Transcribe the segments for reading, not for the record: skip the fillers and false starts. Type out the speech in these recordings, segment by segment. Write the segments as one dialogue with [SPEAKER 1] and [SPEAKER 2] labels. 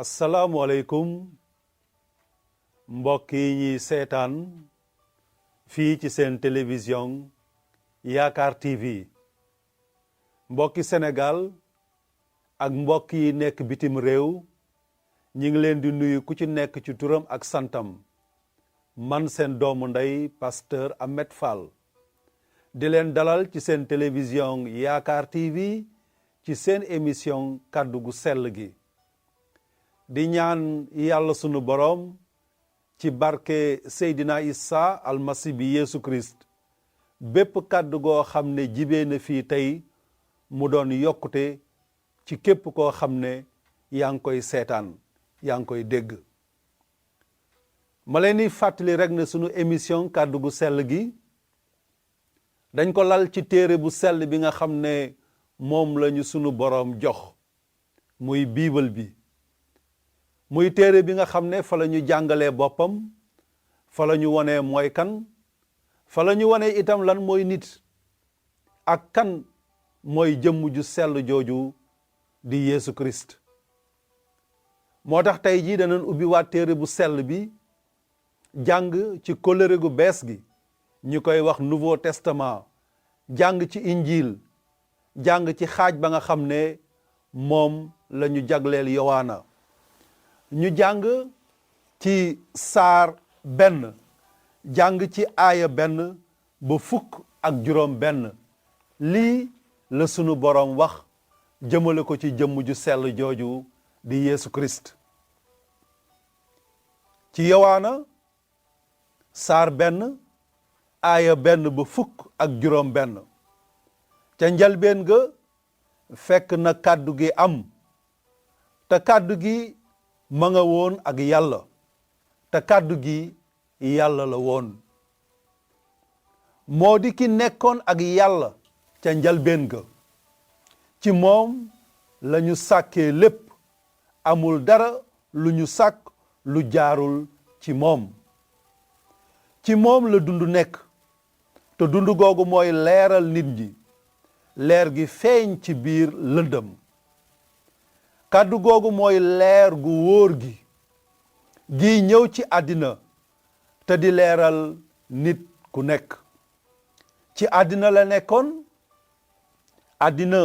[SPEAKER 1] asalaamualeykum mbokk yi ñuy seetaan fii ci seen télévision Yaakaar TV mbokki Sénégal ak mbokk yi nekk bitim réew ñi ngi leen di nuyu ku ci nekk ci turam ak santam man seen doomu ndey pasteur Ahmed Fall di leen dalal ci seen télévision Yaakaar TV ci seen émission kàddu gu sell gi di ñaan yàlla sunu boroom ci barke Seydina Isa almasi bi Yeesu Kirist bépp kàddu goo xam ne jibee na fii tey mu doon yokkute ci képp koo xam ne yaa ngi koy seetaan yaa ngi koy dégg ma leen di fàttali rek ne sunu émission kàddu gu sell gi dañ ko lal ci téere bu sell bi nga xam ne moom lañu sunu boroom jox muy biibal bi muy téere bi nga xam ne fa la ñu jàngalee boppam fa la ñu wonee mooy kan fa la ñu wonee itam lan mooy nit ak kan mooy jëmm ju sell jooju di Yeesu Kirist moo tax tey jii danañ ubbi waat téere bu sell bi jàng ci kóllëre gu bees gi ñu koy wax Nouveau Testament jàng ci Injil jàng ci xaaj ba nga xam ne moom la ñu jagleel Yowaana ñu jàng ci saar benn jàng ci aaya benn ba fukk ak juróom benn lii la sunu boroom wax jëmale ko ci jëmm ju sell jooju di Yeesu Kirist ci Yowaana saar benn aaya benn ba fukk ak juróom benn ca njëlbéen ga fekk na kàddu gi am te kàddu gi ma nga woon ak Yàlla te kàddu gi Yàlla la woon moo di ki nekkoon ak Yàlla ca njëlbéen ga ci moom la ñu sàkkee lépp amul dara lu ñu sàkk lu jaarul ci moom la dund nekk te dund googu mooy leeral nit ñi leer gi feeñ ci biir lëndëm kàddu googu mooy leer gu wóor gi ñëw ci àddina te di leeral nit ku nekk ci àddina la nekkoon àddina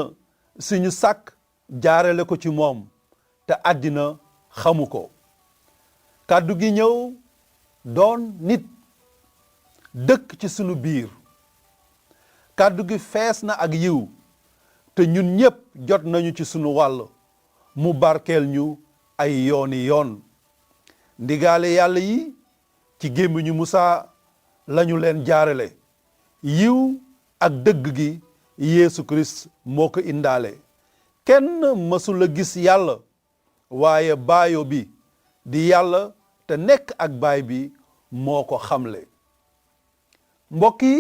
[SPEAKER 1] suñu sàkk jaarale ko ci moom te àddina xamu ko kàddu gi ñëw doon nit dëkk ci sunu biir kàddu gi fees na ak yiw te ñun ñépp jot nañu ci sunu wàll mu barkeel ñu ay yooni yoon ndigaale yàlla yi ci gémmiñu Musaa lañu leen jaarale yiw ak dëgg gi Yeesu Kirist moo ko indaale kenn mësula gis yàlla waaye baayo bi di yàlla te nekk ak baay bi moo ko xamle mbokk yi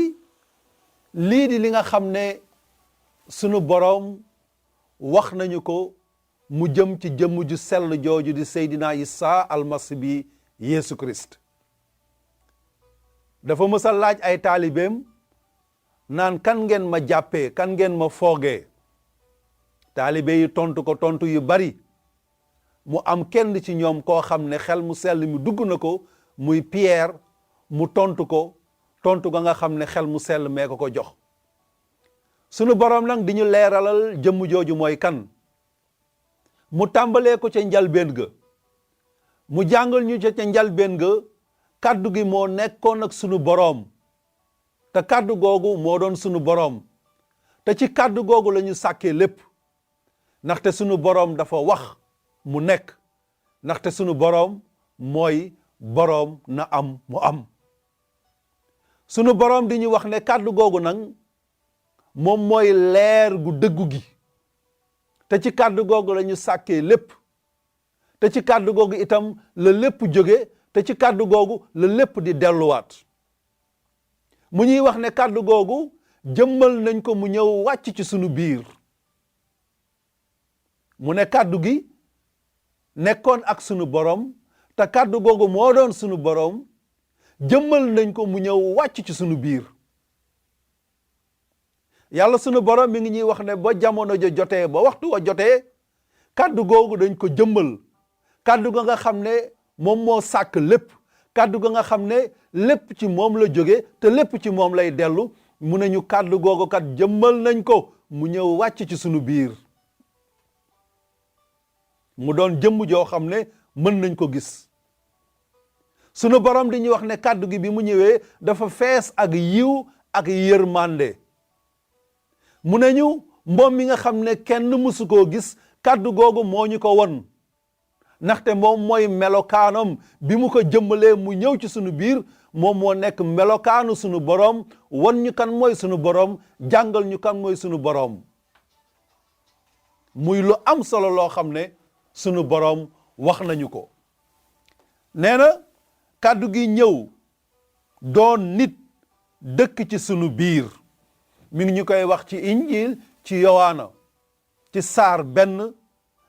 [SPEAKER 1] lii di li nga xam ne sunu boroom wax nañu ko mu jëm ci jëmm ju sell jooju di Seydina Isa almasi bi Yeesu Kirist dafa mësa laaj ay taalibeem naan kan ngeen ma jàppee kan ngeen ma foogee taalibe yi tontu ko tontu yu bari mu am kenn ci ñoom koo xam ne xel mu sell mi dugg na ko muy Pierre mu tontu ko tontu ga nga xam ne xel mu sell mee ko jox sunu boroom nag di ñu leeralal jëmm jooju mooy kan mu tàmbalee ko ca njalbéen ga mu jàngal ñu ca njalbéen ga kàddu gi moo nekkoon ak sunu boroom te kàddu googu moo doon sunu boroom te ci kàddu googu la ñu sàkkee lépp ndaxte sunu boroom dafa wax mu nekk ndaxte sunu boroom mooy boroom na am mu am sunu boroom di ñu wax ne kàddu googu nag moom mooy leer gu dëggu gi te ci kàddu googu la ñu sàkkee lépp te ci kàddu googu itam la lépp jóge te ci kàddu googu la lépp di delluwaat mu ñuy wax ne kàddu googu jëmmal nañ ko mu ñëw wàcc ci sunu biir mu ne kàddu gi nekkoon ak sunu boroom te kàddu googu moo doon sunu boroom jëmmal nañ ko mu ñëw wàcc ci sunu biir yàlla sunu boroom mi ngi ñuy wax ne ba jamono ja jotee ba waxtu wa jotee kàddu googu dañ ko jëmmal kàddu ga nga xam ne moom moo sàkk lépp, kàddu ga nga xam ne lépp ci moom la jóge te lépp ci moom lay dellu. mu ne ñu kàddu googu kat jëmmal nañ ko mu ñëw wàcc ci sunu biir, mu doon jëmm joo xam ne mën nañ ko gis. sunu borom di ñu wax ne kàddu gi bi mu ñëwee dafa fees ak yiw ak yërmande. mu ne ñu moom mi nga xam ne kenn mësu koo gis, kàddu googu moo ñu ko won, ndaxte moom mooy melokaanam bi mu ko jëmmalee mu ñëw ci sunu biir. moom moo nekk melokaanu sunu borom, wan ñu kan mooy sunu borom, jàngal ñu kan mooy sunu borom. muy lu am solo loo xam ne sunu borom wax nañu ko. nee na kàddu gi ñëw doon nit dëkk ci sunu biir. mi ngi ñu koy wax ci injil ci Yowaana ci saar 1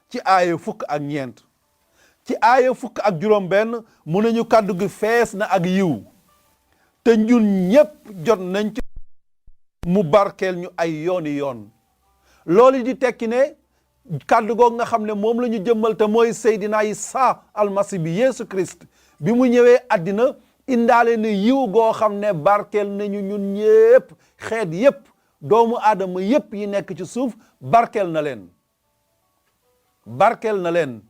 [SPEAKER 1] ci aaya 19. ci aaya 17 mu nañu kàddu gi fees na ak yiw te ñun ñépp jot nañ ci mu barkeel ñu ay yooni yoon. loolu di tekki ne kàddu googu nga xam ne moom la ñu jëmmal te mooy Seydina Isa almasi bi Yeesu Kirist bi mu ñëwee àddina indaale ne yiw goo xam ne barkeel nañu ñun ñépp, xeet yépp, doomu aadama yépp yi nekk ci suuf barkeel na leen, barkeel na leen,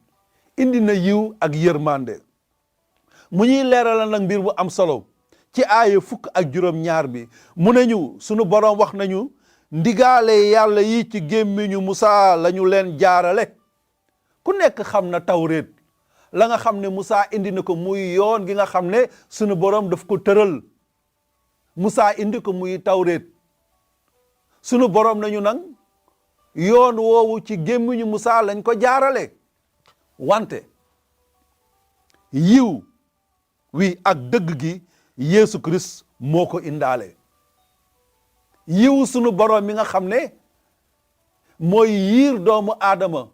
[SPEAKER 1] indi na yiw ak yërmande. mu ñuy leeralal nag mbir bu am solo ci aaya 12 bi. mu ne ñu sunu borom wax nañu ndigaale yàlla yi ci gémmiñu Musaa lañu leen jaarale. ku nekk xam na tawreet la nga xam ne Musaa indi na ko muy yoon gi nga xam ne sunu borom daf ko tëral. Musaa indi ko muy tawreet. sunu borom nañu nag yoon woowu ci gémmiñu Musaa lañ ko jaarale. wante yiw wi ak dëgg gi Yeesu Kirist moo ko indaale. yiw sunu borom mi nga xam ne mooy yiir doomu aadama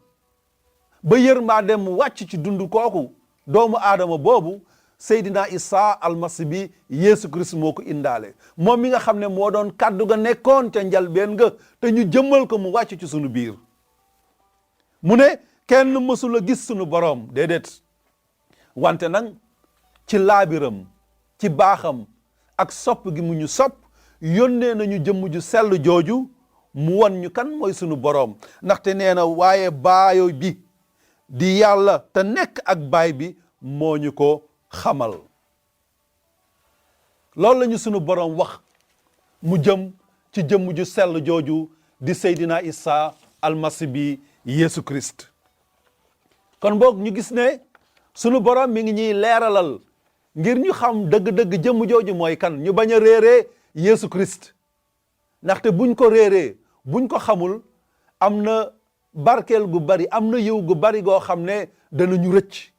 [SPEAKER 1] ba yërmandeem wàcc ci dund kooku doomu aadama boobu Seydina Isa almasi bi Yeesu Kirist moo ko indaale. moom mi nga xam ne moo doon kàddu ga nekkoon ca njàlbéen ga te ñu jëmmal ko mu wàcc ci sunu biir. mu ne kenn mësula gis sunu borom déedéet, wante nag ci laabiram ci baaxam ak sopp gi mu ñu sopp yónnee nañu jëmm ju sell jooju mu wan ñu kan mooy sunu borom. ndaxte nee na waaye baayo bi di yàlla te nekk ak baay bi moo ñu ko xamal. loolu lañu sunu borom wax mu jëm ci jëmm ju sell jooju di Seydina Isa almasi bi Yeesu Kirist. kon boog ñu gis ne sunu borom mi ngi ñuy leeralal ngir ñu xam dëgg-dëgg jëmm jooju mooy kan, ñu bañ a réeree Yeesu Kirist. ndaxte buñ ko réeree buñ ko xamul am na barkeel gu bari, am na yiw gu bari goo xam ne danañu rëcc.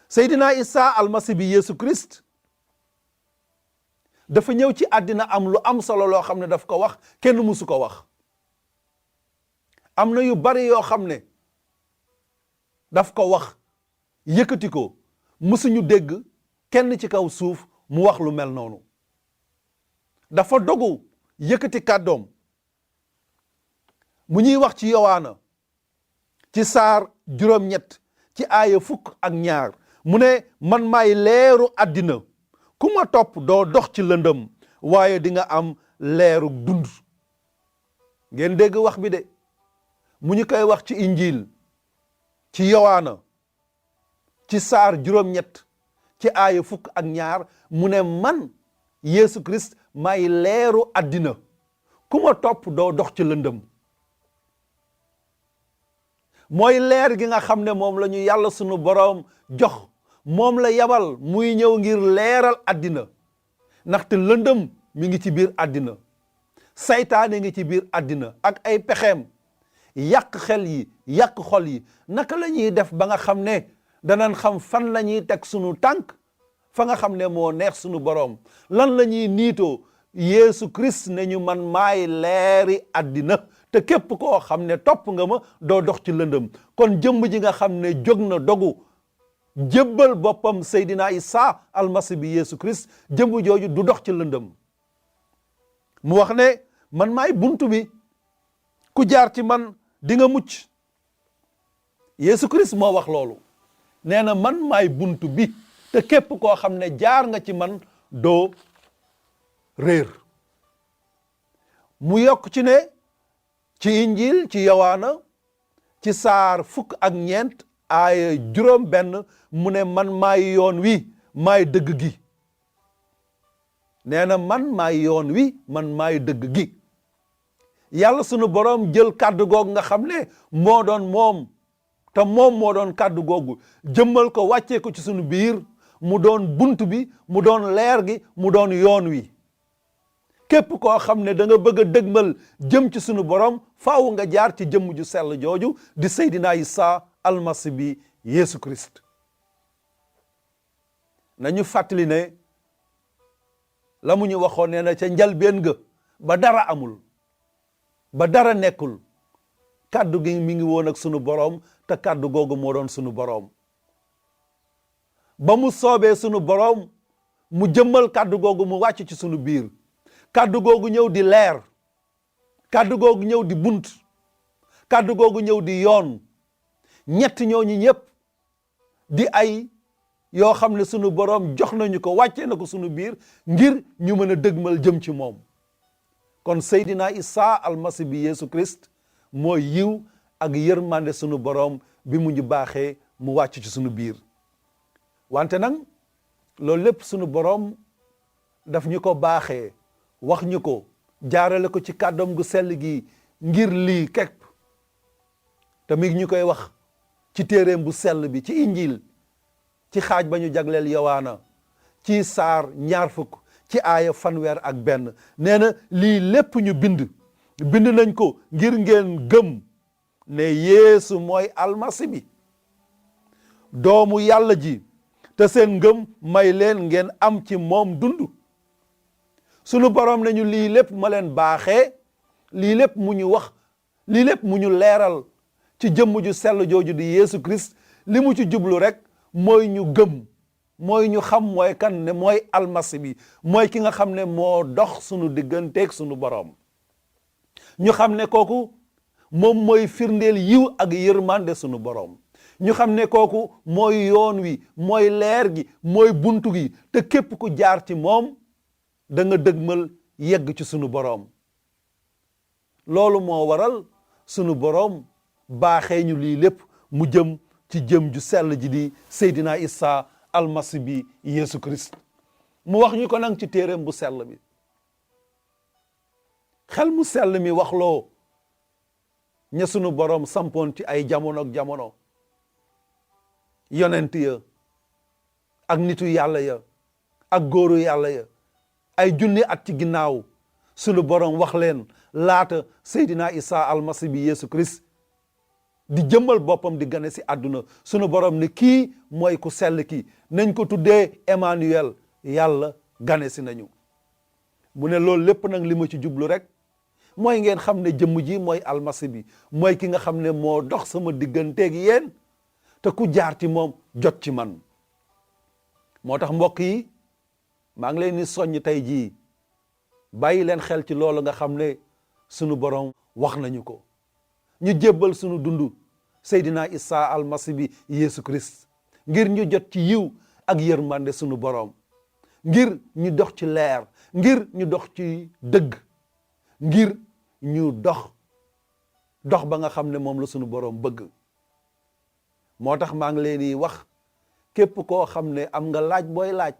[SPEAKER 1] Seydina Isa almasi bi Yeesu Kirist dafa ñëw ci àddina am lu am solo loo xam ne daf ko wax kenn mësu ko wax. am na yu bari yoo xam ne daf ko wax yëkkati ko mësuñu dégg kenn ci kaw suuf mu wax lu mel noonu. dafa dogu yëkkati kàddoom mu ñuy wax ci Yowaana ci saar 8 ci aaya 12 mu ne man maay leeru àddina ku ma topp doo dox ci lëndëm waaye di nga am leeru dund. ngeen dégg wax bi de mu ñu koy wax ci injil ci Yowaana ci saar 8 ci aaya 12 mu ne man Yeesu Kirist may leeru àddina ku ma topp doo dox ci lëndëm. mooy leer gi nga xam ne moom la ñu yàlla sunu boroom jox, moom la yabal muy ñëw ngir leeral àddina. ndaxte lëndëm mi ngi ci biir àddina, saytaane ngi ci biir àddina ak ay pexeem, yàq xel yi yàq xol yi. naka la ñuy def ba nga xam ne danañ xam fan la ñuy teg sunu tànk fa nga xam ne moo neex sunu boroom? lan la ñuy niitoo? Yeesu Kirist ne ñu man maay leeri àddina te képp koo xam ne topp nga ma doo dox ci lëndëm. kon jëmm ji nga xam ne jóg na dogu jébbal boppam Seydina Isa almasi bi Yeesu Kirist, jëmm jooju du dox ci lëndëm. mu wax ne man maay buntu bi, ku jaar ci man di nga mucc. Yeesu Kirist moo wax loolu nee na man maay buntu bi te képp koo xam ne jaar nga ci man doo réer mu yokk ci ne ci injil ci Yowaana ci saar 14 aaya 6 mu ne man maay yoon wi maay dëgg gi nee na man maay yoon wi man maay dëgg gi yàlla sunu borom jël kàddu googu nga xam ne moo doon moom te moom moo doon kàddu googu jëmmal ko wàccee ko ci sunu biir mu doon bunt bi mu doon leer gi mu doon yoon wi képp koo xam ne da nga bëgg a dëgmal jëm ci sunu borom faaw nga jaar ci jëmm ju sell jooju di Seydina Isa almasi bi Yeesu Kirist nañu fàttali ne la mu ñu waxoon nee na ca njàlbéen ga ba dara amul ba dara nekkul kàddu gi mi ngi woon ak sunu borom te kàddu googu moo doon sunu borom ba mu soobee sunu borom mu jëmmal kàddu googu mu wàcc ci sunu biir kàddu googu ñëw di leer kàddu googu ñëw di bunt kàddu googu ñëw di yoon ñett ñooñu ñëpp di ay yoo xam ne sunu borom jox nañu ko wàccee na ko sunu biir ngir ñu mën a dëgmal jëm ci moom kon Seydina Isa almasi bi Yeesu Kirist mooy yiw ak yërmande sunu borom bi mu ñu baaxee mu wàcc ci sunu biir wante nag loolu lépp sunu borom daf ñu ko baaxee wax ñu ko jaarale ko ci kàddoom gu sell gi ngir lii képp te mi ngi ñu koy wax ci téeréem bu sell bi ci injil ci xaaj ba ñu jagleel Yowaana ci saar 20 ci aaya 1 nee na lii lépp ñu bind nañ ko ngir ngeen gëm ne Yeesu mooy almasi bi doomu yàlla ji te seen ngëm may leen ngeen am ci moom dund sunu borom nañu lii lépp ma leen baaxee lii lépp mu ñu wax lii lépp mu ñu leeral ci jëmm ju sell jooju di Yeesu Kirist li mu ci jublu rek mooy ñu gëm mooy ñu xam mooy kan ne mooy almasi bi mooy ki nga xam ne moo dox sunu digganteeg sunu borom ñu xam ne kooku moom mooy firndeel yiw ak yërmande sunu borom ñu xam ne kooku mooy yoon wi mooy leer gi mooy buntu gi te képp ku jaar ci moom da nga dëgmal yegg ci sunu borom loolu moo waral sunu borom baaxee ñu lii lépp mu jëm ci jëm ju sell ji di Seydina Isa almasi bi Yeesu Kirist mu wax ñu ko nag ci téeréem bu sell bi xel mu sell mi waxloo ña sunu borom sampoon ci ay jamono ak jamono yonent ya ak nitu yàlla ya ak góoru yàlla ya ay junni at ci ginnaaw sunu borom wax leen laata Seydina Isa almasi bi Yeesu Kirist di jëmmal boppam di gane si àdduna sunu borom ne kii mooy ku sell ki nañ ko tuddee Emmanuel yàlla gane si nañu mu ne loolu lépp nag li ma ci jublu rek mooy ngeen xam ne jëmm ji mooy almasi bi mooy ki nga xam ne moo dox sama digganteeg yéen te ku jaar ci moom jot ci man moo tax mbokk yi maa ngi leen di soññ tey jii bàyyi leen xel ci loolu nga xam ne sunu borom wax nañu ko ñu jébbal sunu dund Seydina Isa almasi bi Yeesu Kirist ngir ñu jot ci yiw ak yërmande sunu borom ngir ñu dox ci leer ngir ñu dox ci dëgg ngir ñu dox ba nga xam ne moom la sunu borom bëgg moo tax maa ngi leen di wax képp koo xam ne am nga laaj booy laaj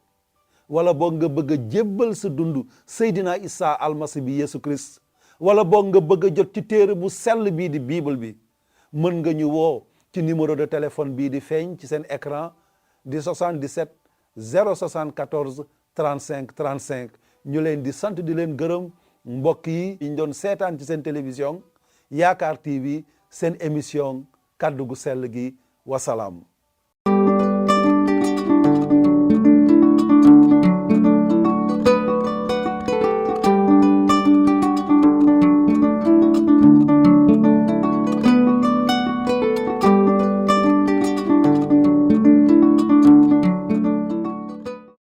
[SPEAKER 1] wala boog nga bëgg a jébbal sa dund Seydina Isa almasi bi Yeesu Kirist wala boog nga bëgg a jot ci téere bu sell bii di bible bi mën nga ñu woo ci numéro de téléphone bii di feeñ ci seen écran di 77 074 35 35 ñu leen di sant di leen gërëm mbokk yi ñu doon seetaan ci seen télévision Yaakaar TV seen émission kàddu gu sell gi wasalaam